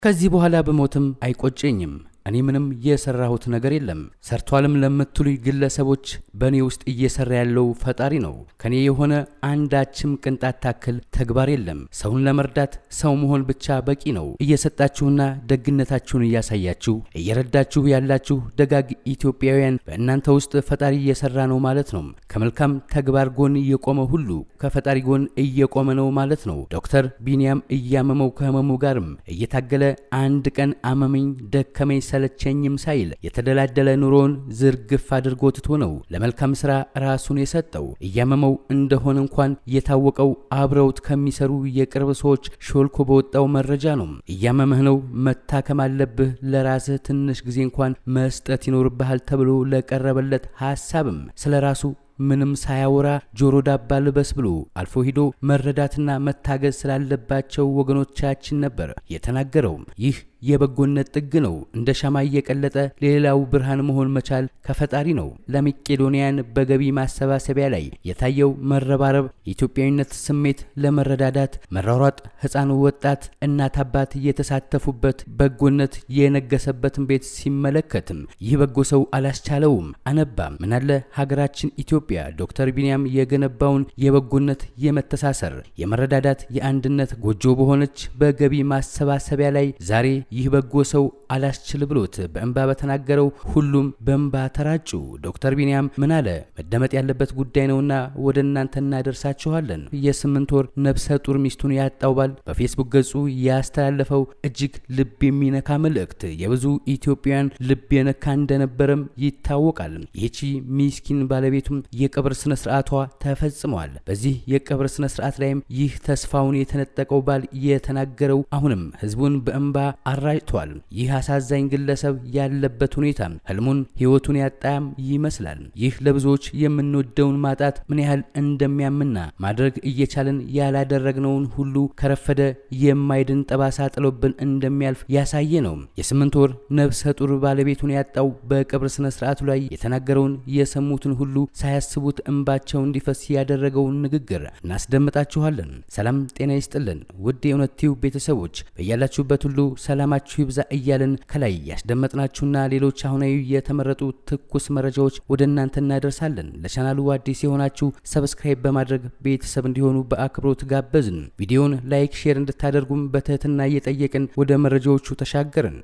ከዚህ በኋላ ብሞትም አይቆጨኝም። እኔ ምንም የሰራሁት ነገር የለም። ሰርቷልም ለምትሉኝ ግለሰቦች በእኔ ውስጥ እየሰራ ያለው ፈጣሪ ነው። ከኔ የሆነ አንዳችም ቅንጣት ታክል ተግባር የለም። ሰውን ለመርዳት ሰው መሆን ብቻ በቂ ነው። እየሰጣችሁና ደግነታችሁን እያሳያችሁ እየረዳችሁ ያላችሁ ደጋግ ኢትዮጵያውያን፣ በእናንተ ውስጥ ፈጣሪ እየሰራ ነው ማለት ነው። ከመልካም ተግባር ጎን እየቆመ ሁሉ ከፈጣሪ ጎን እየቆመ ነው ማለት ነው። ዶክተር ቢንያም እያመመው፣ ከህመሙ ጋርም እየታገለ፣ አንድ ቀን አመመኝ፣ ደከመኝ፣ ሰለቸኝም ሳይል የተደላደለ ኑሮን ዝርግፍ አድርጎ ትቶ ነው ለመልካም ስራ ራሱን የሰጠው። እያመመው እንደሆነ እንኳን የታወቀው አብረውት ከሚሰሩ የቅርብ ሰዎች ሾልኮ በወጣው መረጃ ነው። እያመመህ ነው፣ መታከም አለብህ፣ ለራስህ ትንሽ ጊዜ እንኳን መስጠት ይኖርብሃል ተብሎ ለቀረበለት ሀሳብም ስለ ራሱ ምንም ሳያወራ ጆሮ ዳባ ልበስ ብሎ አልፎ ሂዶ መረዳትና መታገዝ ስላለባቸው ወገኖቻችን ነበር የተናገረው። ይህ የበጎነት ጥግ ነው። እንደ ሻማ እየቀለጠ ለሌላው ብርሃን መሆን መቻል ከፈጣሪ ነው። ለመቄዶንያን በገቢ ማሰባሰቢያ ላይ የታየው መረባረብ፣ የኢትዮጵያዊነት ስሜት፣ ለመረዳዳት መሯሯጥ፣ ሕፃን፣ ወጣት፣ እናት፣ አባት የተሳተፉበት በጎነት የነገሰበትን ቤት ሲመለከትም ይህ በጎ ሰው አላስቻለውም፣ አነባ። ምናለ ሀገራችን ኢትዮጵያ ዶክተር ቢንያም የገነባውን የበጎነት፣ የመተሳሰር፣ የመረዳዳት፣ የአንድነት ጎጆ በሆነች በገቢ ማሰባሰቢያ ላይ ዛሬ ይህ በጎ ሰው አላስችል ብሎት በእንባ በተናገረው ሁሉም በእንባ ተራጩ። ዶክተር ቢንያም ምን አለ? መደመጥ ያለበት ጉዳይ ነውና ወደ እናንተ እናደርሳችኋለን። የ8 ወር ነፍሰ ጡር ሚስቱን ያጣው ባል በፌስቡክ ገጹ ያስተላለፈው እጅግ ልብ የሚነካ መልእክት የብዙ ኢትዮጵያውያን ልብ የነካ እንደነበረም ይታወቃል። ይህቺ ሚስኪን ባለቤቱም የቀብር ስነ ስርዓቷ ተፈጽሟል። በዚህ የቀብር ስነ ስርዓት ላይም ይህ ተስፋውን የተነጠቀው ባል የተናገረው አሁንም ህዝቡን በእንባ አራጭቷል። ይህ አሳዛኝ ግለሰብ ያለበት ሁኔታ ህልሙን፣ ህይወቱን ያጣም ይመስላል። ይህ ለብዙዎች የምንወደውን ማጣት ምን ያህል እንደሚያምና ማድረግ እየቻልን ያላደረግነውን ሁሉ ከረፈደ የማይድን ጠባሳ ጥሎብን እንደሚያልፍ ያሳየ ነው። የ8 ወር ነፍሰ ጡር ባለቤቱን ያጣው በቀብር ስነ ስርዓቱ ላይ የተናገረውን የሰሙትን ሁሉ ሳያስቡት እንባቸው እንዲፈስ ያደረገውን ንግግር እናስደምጣችኋለን። ሰላም ጤና ይስጥልን ውድ የእውነት ቲዩብ ቤተሰቦች፣ በያላችሁበት ሁሉ ሰላማችሁ ይብዛ እያልን ከላይ ያስደመጥናችሁና ሌሎች አሁናዊ የተመረጡ ትኩስ መረጃዎች ወደ እናንተ እናደርሳለን። ለቻናሉ አዲስ የሆናችሁ subscribe በማድረግ ቤተሰብ እንዲሆኑ በአክብሮት ጋበዝን። ቪዲዮውን like፣ share እንድታደርጉም በትህትና እየጠየቅን ወደ መረጃዎቹ ተሻገርን።